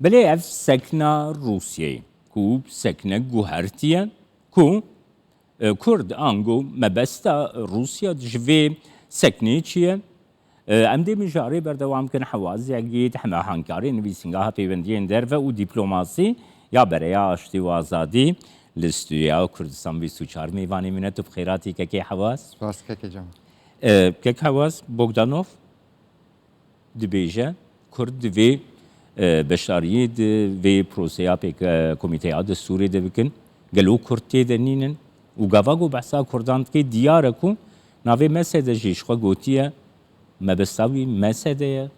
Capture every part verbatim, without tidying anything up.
Belê ev sekna Rûsyayê ku sekne guhertiye ku, e, Kurd ango mebesta Rûsya ji vê seknê çi ye? E, em dê mijarê berdewam kin. Hewaz Yegîd, heme hankarê nivîsingeha pêwendiyên derve û dîplomasî ya Bereya Aştî û Azadî li stûdyoya Kurdistan bîst û çar mêvanê min e. Tu bi xêr hatî kekê Hewaz. Spas kekê Cemal. E, kek Hewaz, Bogdanov dibêje, Kurd divê, e, beşdariyê di vê proseya pêk, e, komîteya destûrê de bikin. Gelo Kurd tê de nînin? Û gava ku behsa Kurdan dike, diyar e ku navê M S D jî ji xwe gotiye, mebesta wî M S D ye.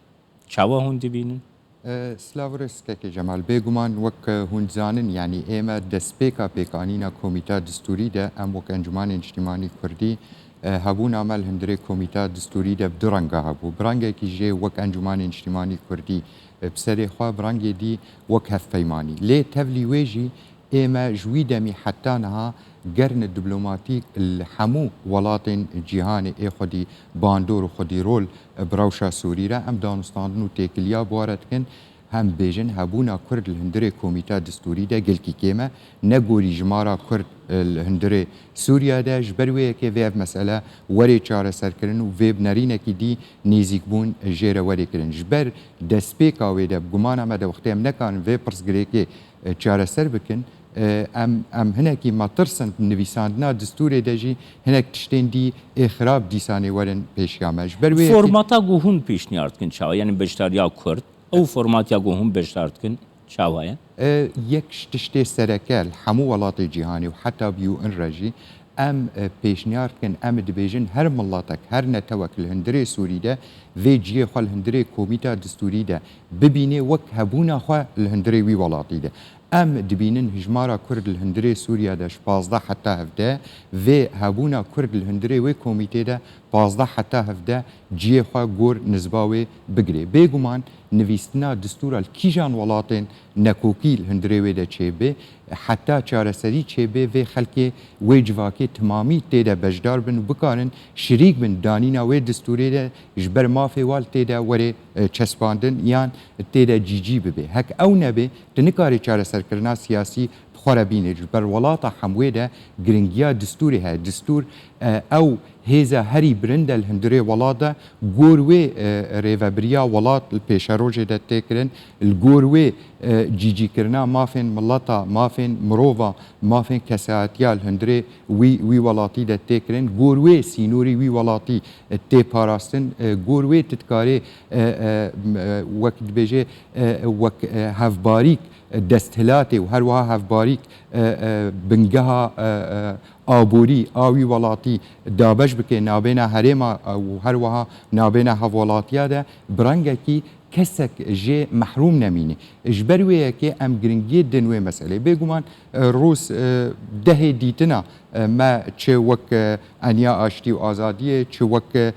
Çawa hûn dibînin? E, silav û rêz kekê Cemal. Bêguman wek, e, hûn dizanin, yanî ême destpêka pêkanîna komîta distûrî de em wek Encûmanê Niştîmanî Kurdî, e, hebûna me li hundirê komîta distûrî de bi du renga hebû. Bi rengekî jê wek Encûmanê Niştîmanî Kurdî, e, bi serê xwe, bi rengê dî wek hevpeymanî. Lê tevlî wê jî ême ji wî demî heta niha gerne diplomatîk li hemû welatên cîhanê ê xwedî bandor û xwedî rol bi rewşa Sûrî re. Em danûstandin û têkiliya bi wa re dikin. Hem bêjin hebûna Kurd li hundirê komîta distûrî de gelkî kêm e, ne gorî jimara Kurd, e, li hundirê Sûriya de. Ji ber wê yekê vê ev mesele werê çareserkirin û vê bi nerînekî dî nêzîkbûn jê re werê kirin. Ji ber destpêka wê de, bi gumana me de, wextê em nekarin vê pirsgirêkê, e, çareser bikin, e, em, em hinekî me tirsin, nivîsandina distûrê de jî hinek tiştên dî ê xirab dîsanê werin pêşiya me. Ji ber wê yekê Formata ku hûn pêşniyar dikin çawa? Yanî beşdariya Kurd, ew format ya ku hûn beşdar dikin çawa ye? E, yek ji tiştê sereke li hemû welatê cîhanê û heta bi U N re jî em, e, pêşniyar dikin, em dibêjin her miletek, her netewek li hundirê Sûrî de vê cihê xwe li hundirê komîta distûrî de bibînê wek hebûna xwe li hundirê wî welatî de. Em dibînin hijmara Kurd li hundirê Sûriya de ji pazdeh heta hevdeh, vê hebûna Kurd li hundirê wê komîtê de pazdeh heta hevdeh cihê xwe gor nizba wê bigirê. Bêguman nivîstina distûra li kîjan welatên nekokî li hundirê wê de çêbê, heta çareserî çêbê, vê xelkê wê civakê timamî tê de beşdar bin û bikarin şirîk bin danîna wê distûrê de, ji ber mafê wan tê de were, e, çespandin yan tê de cîcî bibe. Hek ew nebe, tu nikarî çareserkirina siyasî bi xwe re bînî. Ji ber welata hemûyê de giringiya distûrê heye. Distûr, e, ew hêza herî bilind e li hundirê welat de, gor wê, e, rêvebiriya welat li pêşerojê de tê kirin, li gor wê, e, cîcîkirina mafên mileta, mafên mirova, mafên kesayetiya li hundirê wî, wî welatî de tê kirin, gor wê sînorî wî welatî, e, tê parastin, e, gor wê tu dikarê, e, e, m-, e, wek dibêje, e, wek, e, hevbarîk, e, desthilatê û her wiha hevbarîk, e, e, bingeha, e, e, aborî a wî welatî dabeş bike nabêna herêma, e, û her wiha nabêna hevwelatiya de bi rengekî kesek jê mehrûm nemîne. Ji ber wê yekê em giringiyê din wê meselê. Bêguman, e, Rûs, e, dehê dîtina, e, me çi wek, e, Eniya Aştî û Azadiyê, çi wek, e,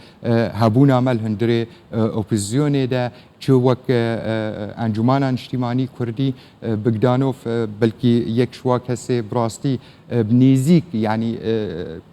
hebûna me li hundirê, e, opozîsyonê de, çi wek, e, e, Encûmana Niştîmanî Kurdî, e, Bogdanov, e, belkî yek ji wa kesê bi rastî, e, bi nêzîk, yanî, e,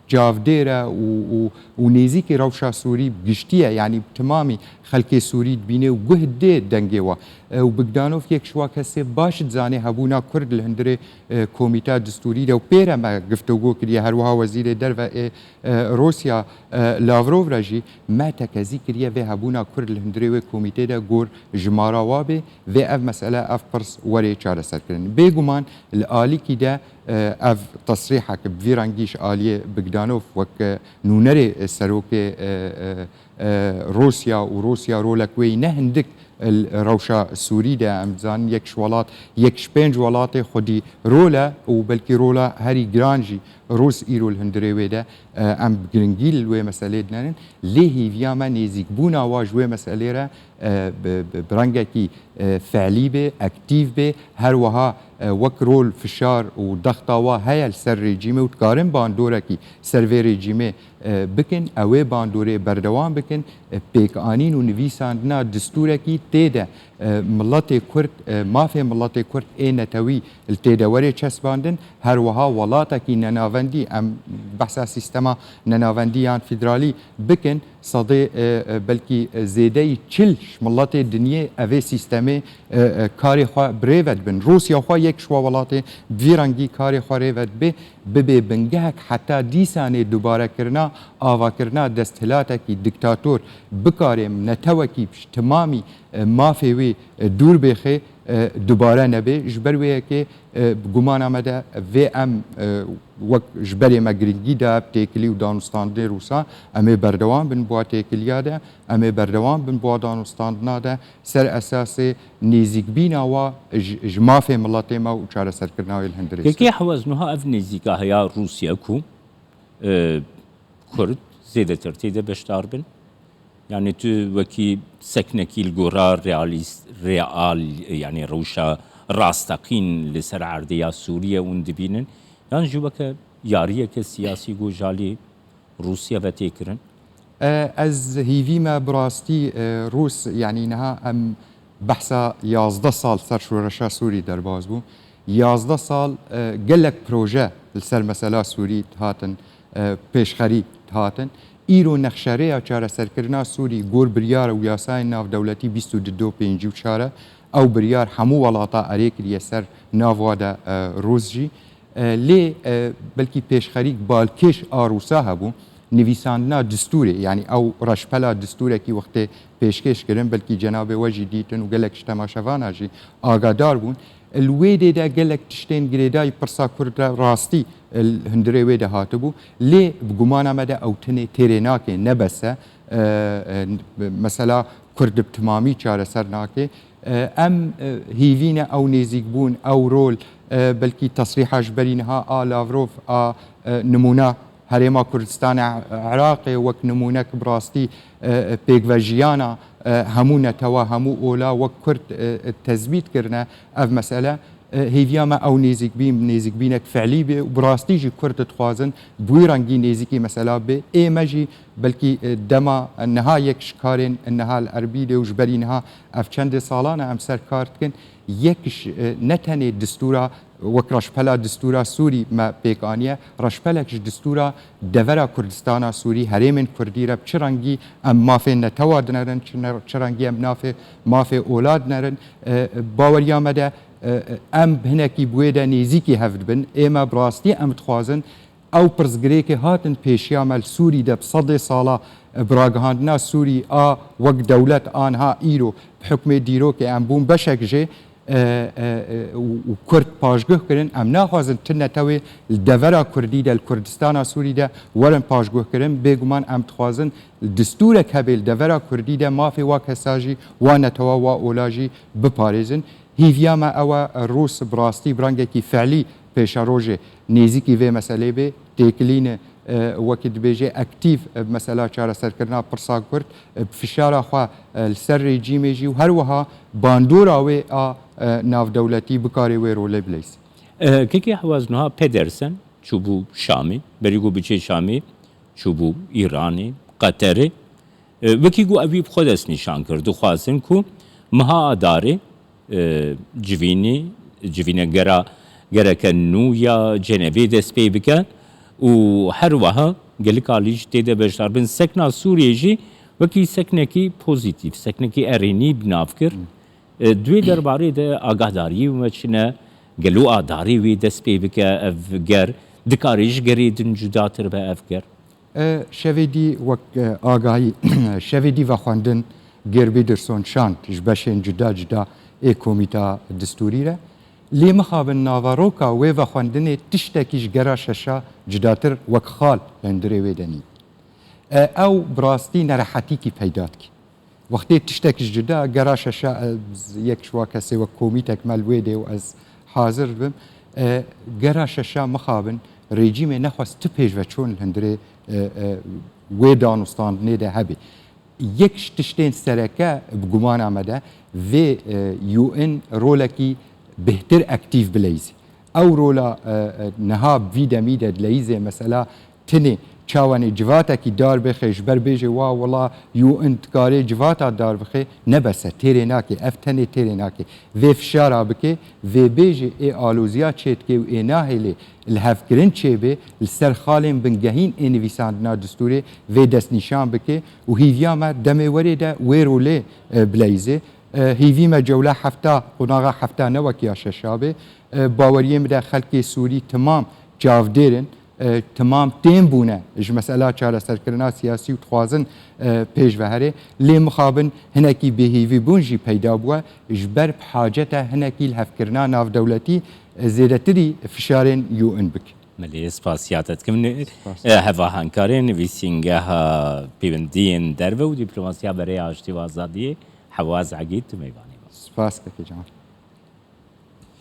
çavdêr e û, û, û nêzîkî rewşa Sûrî bi giştî ye, yanî bi timamî xelkê Sûrî dibîne û guh dê dengê we. E, û Bogdanov yek ji wa kesê baş dizane hebûna Kurd li hundirê, e, komîta distûrî de û pê re me giftogû kiriye, her wiha Wezîrê Derve ê, e, Rûsya, e, Lavrov re jî me tekezî kiriye vê hebûna Kurd li hundirê wê komîtê de gor jimara wa bê, vê ev mesele, ev pirs werê çareserkirin. Bêguman li alîkî de, e, ev tesrîhek bi vî rengî ji aliyê Bogdanov wek, e, nûnerê, e, serokê, e, e, e, Rûsya û Rûsya rolek wê ne hindik li rewşa Sûrî de, em dizanin yek ji welat, yek ji pênc welatê xwedî rol e û belkî rola herî giran jî Rûs îro li hundirê wê de, e, em bi giringî li wê meselê dinerin. Lê hêviya me nêzîkbûna wa ji wê meselê re, e, bi, bi, bi rengekî, e, fe'lî bê, aktîf bê, her wiha, e, wek rol, fişar û dexta wa heye li ser rejîmê û dikarin bandorekî ser vê rejîmê, e, bikin, ew ê bandorê berdewam bikin, e, pêkanîn û nivîsandina distûrekî tê de, e, miletê Kurd, e, mafê miletê Kurd ê netewî li tê de were çespandin, her wiha welatekî nenavendî, em behsa sîstema nenavendî yan federalî bikin, sedê, e, e, belkî, e, zêdeyî çil ji miletê dinyê evê sîstemê, e, e, karê xwe bi rê ve dibin. Rûsya xwe yek ji wa welatê bi vî rengî karê xwe rê ve dibe, bibe bingehek heta dîsanê dubarekirina avakirina desthilatekî diktator bikare netewekî ji timamî, e, mafê wî, e, dûr bêxê, e, dubare nebe. Ji ber wê yekê, e, bi gumana me de vê em, e, wek ji berê me giringî daye bi têkilî û danûstandinê Rûsan, em ê berdewam bin bi wa têkiliya de, em ê berdewam bin bi wa danûstandina de, ser esasê nêzîkbîna wa ji, ji mafê miletê me û çareserkirina wê li hundirê ser. Kekê Hewaz, niha ev nêzîka heya Rûsya ku, e, Kurd zêdetir tê de beşdar bin. Yani tu wekî seknekî li gora realîst, real, yani rewşa rasteqîn li ser erdê ya Sûriye hûn dibînin? Yan jî weke yariyeke siyasî ku ji alî Rûsya ve tê kirin? E, ez hîvî me bi rastî, e, Rûs, yani niha em behsa yazdeh sal ser şoreşa Sûrî derbas bû. Yazdeh sal, e, gelek proje li ser mesela Sûrî hatin, e, pêşxerî hatin. Îro nexşerêya çareserkirina Sûrî gor biryar û yasayên navdewletî bîst û du do pêncî û çar e. Ew biryar hemû welata erê kiriye ser nav wa de, e, Rûs jî. E, lê, e, belkî pêşxerîk balkêş a Rûsa hebû, nivîsandina distûrê, yani ew reşpela distûrekî wextê pêşkêş kirin, belkî cenabê we jî dîtin û gelek ji temaşevana jî agadar bûn. Li wê dê de gelek tiştên girêdayî pirsa Kurd re rastî, e, li hundirê wê de hatibû. Lê bi gumana me de ew tinê têrê nake, ne bes e. E, e, mesela Kurd bi timamî çareser nake. E, em, e, hîvî ne ew nêzîkbûn, ew rol, e, belkî tesrîha ji berî niha a Lavrov a, e, nimûna Herêma Kurdistana Iraqê wek nimûnek bi rastî, e, pêkvejiyana, e, hemû netewa, hemû ola wek Kurd, e, e, tezbît kirine ev mesele. E, hêviya me ew nêzîkbîn, nêzîkbînek fe'lî be û bi rastî jî Kurd dixwazin bi wî rengî nêzîkî mesela be. Ê me jî belkî, e, dema niha yek ji karên niha li Erbîlê û ji berî niha ev çendê salan e em ser kar dikin. Yek ji, e, ne tenê distûra wek reşpela distûra Sûrî me pêk aniye, reşpelek ji distûra devera Kurdistana Sûrî, herêmên Kurdî re bi çi rengî em mafê netewa dinerin, çi ne-, çi rengî em nafê, mafê ola dinerin. E, baweriya me de, e, em hinekî bi wê de nêzîkî hev dibin. Ê me bi rastî em dixwazin ew pirsgirêkê hatin pêşiya me li Sûrî de bi sedê sala, e, bi ragihandina Sûrî a wek dewlet a niha îro bi hukmê dîrokê em bûn beşek jê, e, e, e, û, û Kurd paşguh kirin. Em naxwazin tu netewê li devera Kurdî de, li Kurdistana Sûrî de werin paşguh kirin. Bêguman em dixwazin distûrek hebe li devera Kurdî de mafê wa kesa jî, wa netewa, wa ola jî biparêzin. Hîviya me ew e, Rûs bi rastî bi rengekî fe'lî pêşerojê nêzîkî vê meselê bê, têkilîne, e, wekî dibêje aktîf, e, mesela çareserkirina pirsa Kurd, e, bi fişara xwe, e, li ser rejîmê jî û her wiha bandora wê a, e, navdewletî bikare wê rolê bileyse. E, Kekê Hewaz, niha Pedersen çûbû Şamê, berî ku biçê Şamê çûbû Îranê, Qeterê. E, wekî ku ew wî bi xwe destnîşan kir, dixwazin ku meha Adarê, e, civînê, civînegera gereke nû ya Cenevê dest pê bike û her wiha gelek alî jî tê de beşdar bin. Sekna Sûriyê jî wekî seknekî pozîtîf, seknekî erênî bi nav kir. E, di wê derbarê de agahdariyê we çi ne? Gelo Adarê wê dest pê bike ev ger? Dikare ji gerê din cudatir be ev ger? E, şevê dî wek, e, agahî, şevê dî vexwendin Gerbî Dirson şand ji beşên cuda cuda ê Komîta Distûrî re. Lê mixabin naveroka wê vexwendinê tiştekî ji gera şeşa cudatir wek xal li hundirê wê de nî. E, ew bi rastî nerehetîkî peyda dike. Wextê tiştek ji cuda gera şeşa, e, yek ji wa kesê wek komîtek me li wê dê û ez hazir bim. E, gera şeşa mixabin rejîmê nexwest tu pêşveçûn li hundirê, e, e, wê danûstandinê de hebe. Yek ji tiştên sereke bi gumana me de vê, e, U N rolekî bêhtir aktîf bileyzî. Ew rola, e, e, niha bi vî demî de dileyîzê mesela tinê Çawanê civatekî dar bixê, ji ber bêjê wa wela U N dikarê civata dar bixê, ne bes e, têrê nake, ev tenê têrê nake. Vê fişara bike, vê bêjê ê aloziya çêdike û ê nahêlê li hevkirin çêbe, li ser xalên bingehîn ê nivîsandina distûrê vê destnîşan bike û hîviya me demê werê de wê rolê, e, bileyzê. E, hîvî me cewla hefta, qonaxa hefta ne wek ya şeşa be. E, baweriyê min de xelkê Sûrî timam çavdêr in, e, timam têm bûne ji mesela çareserkirina siyasî û dixwazin, e, pêş ve here. Lê mixabin hinekî bêhîvîbûn jî peyda bûye, ji ber bi hacete hinekî li hevkirina navdewletî, e, zêdetirî fişarên U N bike. Milî spasiya te dikim. Spas. E, heva hankarê nivîsîngeha pêwendiyên derve û diplomasiya berê aştî û azadiyê Hewaz Egîd tu mêvanî bû. Spas kekê Cemal.